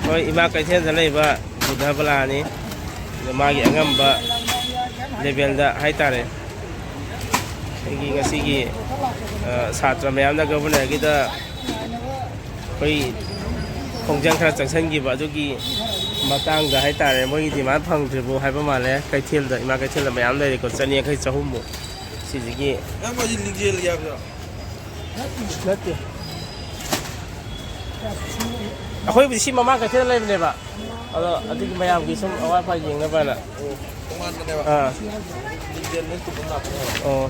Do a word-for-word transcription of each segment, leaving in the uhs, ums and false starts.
ꯍꯣꯏ, ꯏꯃꯥ ꯀꯩꯊꯦꯜꯗ ꯂꯩꯕ ꯕꯨꯙ ꯕꯂꯥꯅꯤ꯫ ꯑꯗꯣ ꯃꯥꯒꯤ ꯑꯉꯝꯕ ꯂꯦꯚꯦꯜꯗ ꯍꯥꯏꯇꯥꯔꯦ, ꯑꯩꯒꯤ ꯉꯁꯤꯒꯤ, ꯑ, ꯁꯥꯇ꯭ꯔ ꯃꯌꯥꯝꯅ ꯒꯕꯔꯅꯔꯒꯤꯗ ꯑꯩꯈꯣꯏ ꯈꯣꯡꯖꯪ ꯈꯔ ꯆꯪꯁꯟꯈꯤꯕ ꯑꯗꯨꯒꯤ ꯃꯇꯥꯡꯗ ꯍꯥꯏꯇꯥꯔꯦ, ꯃꯣꯏꯒꯤ ꯗꯤꯃꯥꯟ ꯐꯪꯗ꯭ꯔꯤꯕꯣ ꯍꯥꯏꯕ ꯃꯥꯜꯂꯦ꯫ ꯀꯩꯊꯦꯜꯗ, ꯏꯃꯥ ꯀꯩꯊꯦꯜꯗ ꯃꯌꯥꯝ ꯂꯩꯔꯦꯀꯣ, ꯆꯅꯤ ꯌꯥꯡꯈꯩ, ꯆꯍꯨꯝꯃꯨꯛ꯫ ꯁꯤꯁꯤꯒꯤ ꯅꯪ ꯃꯣꯏꯁꯤ ꯂꯤꯡꯖꯦꯜꯒꯤ ꯍꯥꯏꯕꯗꯣ? ꯅꯠꯇꯦ꯫ ꯑꯩꯈꯣꯏꯕꯨꯗꯤ ꯁꯤ ꯃꯃꯥꯡ ꯀꯩꯊꯦꯜꯗ ꯂꯩꯕꯅꯦꯕ꯫ ꯑꯗꯣ ꯑꯗꯨꯒꯤ ꯃꯌꯥꯝꯒꯤ ꯁꯨꯝ ꯑꯋꯥꯠ ꯑꯄꯥ ꯌꯦꯡꯅꯕꯅ꯫ ꯑꯣ, ꯇꯣꯉꯥꯟꯕꯅꯦꯕ꯫ ꯑꯥ꯫ ꯂꯤꯡꯖꯦꯜ ꯅꯣꯏ ꯇꯨꯝꯐꯝ ꯂꯥꯛꯄꯅꯦꯕ꯫ ꯑꯣ꯫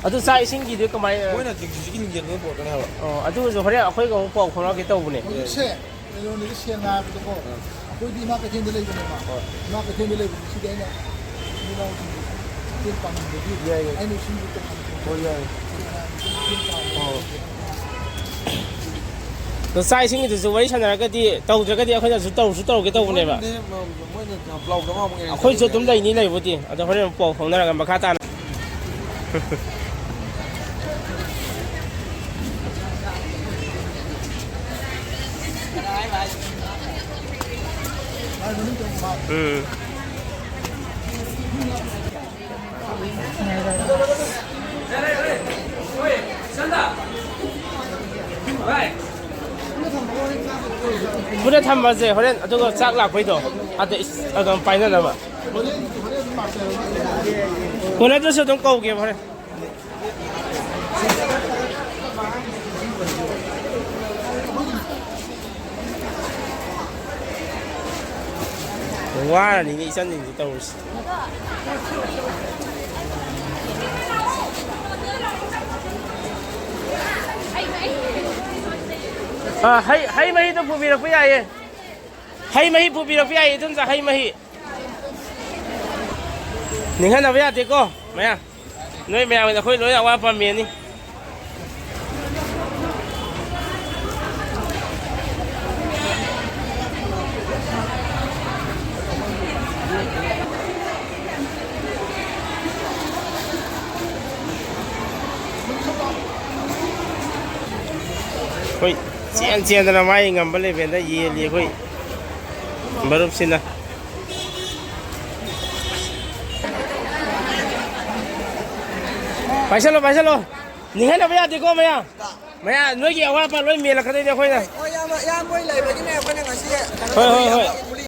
ꯑꯗꯨ ꯆꯥꯛ ꯏꯁꯤꯡꯒꯤꯗꯤ ꯀꯃꯥꯏ? ꯃꯣꯏꯅ ꯍꯧꯖꯤꯛ ꯍꯧꯖꯤꯛꯀꯤ ꯂꯤꯡꯖꯦꯜ ꯂꯣꯏ ꯄꯨꯔꯛꯀꯅꯤ ꯍꯥꯏꯕ꯫ ꯑꯣ, ꯑꯗꯨ ꯑꯣꯏꯔꯁꯨ ꯍꯣꯔꯦꯟ ꯑꯩꯈꯣꯏꯒ ꯑꯃꯨꯛ ꯄꯥꯎ ꯐꯥꯎꯅꯔꯛꯀꯦ ꯇꯧꯕꯅꯦ꯫ ꯍꯧꯖꯤꯛꯁꯦ ꯀꯩꯅꯣꯅꯤꯗ, ꯁꯦꯡꯅ ꯍꯥꯏꯔꯕꯗꯀꯣ, ꯑꯥ꯫ ꯑꯩꯈꯣꯏꯗꯤ ꯏꯃꯥ ꯀꯩꯊꯦꯜꯗ ꯂꯩꯕꯅꯦꯕ꯫ ꯍꯣꯏ꯫ ꯏꯃꯥ ꯀꯩꯊꯦꯜꯗ ꯂꯩꯕꯅꯤ꯫ ꯁꯤꯗꯤ ꯑꯩꯅ ꯏꯆꯤꯜ ꯏꯅꯥꯎꯁꯤꯡꯒꯤ ꯃꯇꯦꯡ ꯄꯥꯡꯅꯤꯡꯕꯒꯤ ꯌꯥꯏ, ꯌꯥꯏ꯫ ꯑꯩꯅ ꯏꯁꯤꯡꯁꯨ ꯇꯧꯐꯝ ꯊꯣꯛꯄ ꯍꯣꯏ, ꯌꯥꯏ꯫ ꯃꯇꯦꯡ ꯄꯥꯡꯕ ꯑꯣ꯫ ꯑꯗꯣ ꯆꯥꯛ ꯏꯁꯤꯡꯒꯤꯗꯨꯁꯨ ꯋꯥꯔꯤ ꯁꯥꯟꯅꯔꯒꯗꯤ, ꯇꯧꯗ꯭ꯔꯒꯗꯤ ꯑꯩꯈꯣꯏꯅꯁꯨ ꯇꯧꯔꯁꯨ ꯇꯧꯔꯒꯦ ꯇꯧꯕꯅꯦꯕ꯫ ꯃꯣꯏꯅ ꯕ꯭ꯂꯣꯛ ꯑꯃꯃꯨꯛ ꯌꯦꯡꯉꯦ꯫ ꯑꯩꯈꯣꯏꯁꯨ ꯑꯗꯨꯝ ꯂꯩꯅꯤ ꯂꯩꯕꯨꯗꯤ, ꯑꯗꯣ ꯍꯣꯔꯦꯟ ꯑꯃꯨꯛ ꯄꯥꯎ ꯐꯥꯎꯅꯔꯒ ꯃꯈꯥ ꯇꯥꯅ꯫ ꯎꯝ꯫ ꯄꯨꯟꯅ ꯊꯝꯃꯁꯦ, ꯍꯣꯔꯦꯟ ꯑꯗꯨꯒ ꯆꯥꯛ ꯂꯥꯛꯄꯩꯗꯣ ꯑꯗ ꯏꯁ ꯑꯗꯨꯝ ꯄꯥꯏꯅꯅꯕ꯫ ꯀꯣꯟꯅꯗ꯭ꯔꯁꯨ ꯑꯗꯨꯝ ꯀꯧꯒꯦꯕ ꯍꯣꯔꯦꯟ꯫ ꯋꯥꯔꯅꯤꯅꯦ ꯏꯆꯟꯁꯤꯡꯁꯤ ꯇꯧꯔꯤꯁꯤ꯫ ꯑꯥ, ꯍꯩ, ꯍꯩ ꯃꯍꯤꯗꯣ ꯄꯨꯕꯤꯔꯛꯄ ꯌꯥꯏꯌꯦ꯫ ꯍꯩ ꯃꯍꯤ ꯄꯨꯕꯤꯔꯛꯄ ꯌꯥꯏꯌꯦ, ꯏꯗꯣꯝꯆꯥ, ꯍꯩ ꯃꯍꯤ꯫ ꯅꯤꯡꯍꯟꯅꯕ ꯌꯥꯗꯦꯀꯣ, ꯃꯌꯥꯝ꯫ ꯅꯣꯏ ꯃꯌꯥꯝꯒꯤꯗ ꯑꯩꯈꯣꯏ ꯂꯣꯏ ꯑꯋꯥꯠ ꯑꯄꯥ ꯃꯦꯟꯅꯤ꯫ ꯑꯩꯈꯣꯏ ꯆꯦꯟ ꯆꯦꯟꯗꯅ ꯃꯥꯏ ꯉꯝꯕ ꯂꯦꯚꯦꯜꯗ ꯌꯦꯜꯂꯤ ꯑꯩꯈꯣꯏ꯫ ꯃꯔꯨꯞꯁꯤꯅ꯫ ꯄꯥꯏꯁꯜꯂꯣ, ꯄꯥꯏꯁꯜꯂꯣ꯫ ꯅꯤꯡꯍꯟꯅꯕ ꯌꯥꯗꯦꯀꯣ, ꯃꯌꯥꯝ꯫ ꯃꯌꯥꯝ, ꯅꯣꯏꯒꯤ ꯑꯋꯥꯠ ꯑꯄꯥ ꯂꯣꯏ ꯃꯦꯜꯂꯛꯀꯗꯣꯏꯅꯦ ꯑꯩꯈꯣꯏꯅ꯫ ꯍꯣꯏ, ꯏꯌꯥꯝꯕ, ꯏꯌꯥꯝꯕ ꯍꯣꯏ ꯂꯩꯕꯒꯤꯅꯦ ꯑꯩꯈꯣꯏꯅ ꯉꯁꯤ ꯀꯩꯅꯣ ꯍꯣꯏ, ꯍꯣꯏ, ꯇꯧꯔꯤꯁꯦ꯫ ꯍꯣꯏ꯫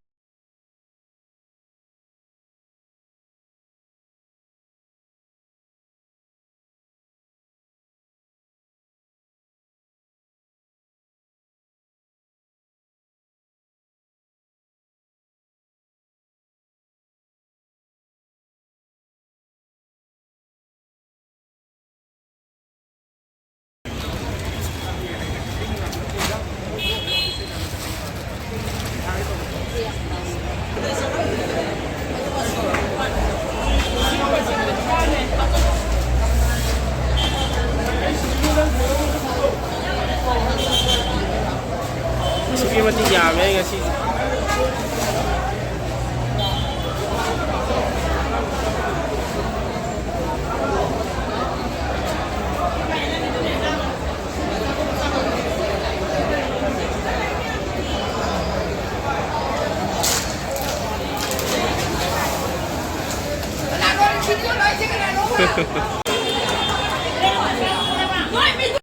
ꯑꯁꯨꯛꯀꯤ ꯃꯇꯤꯛ ꯌꯥꯝꯃꯦ ꯉꯁꯤꯁꯦ꯫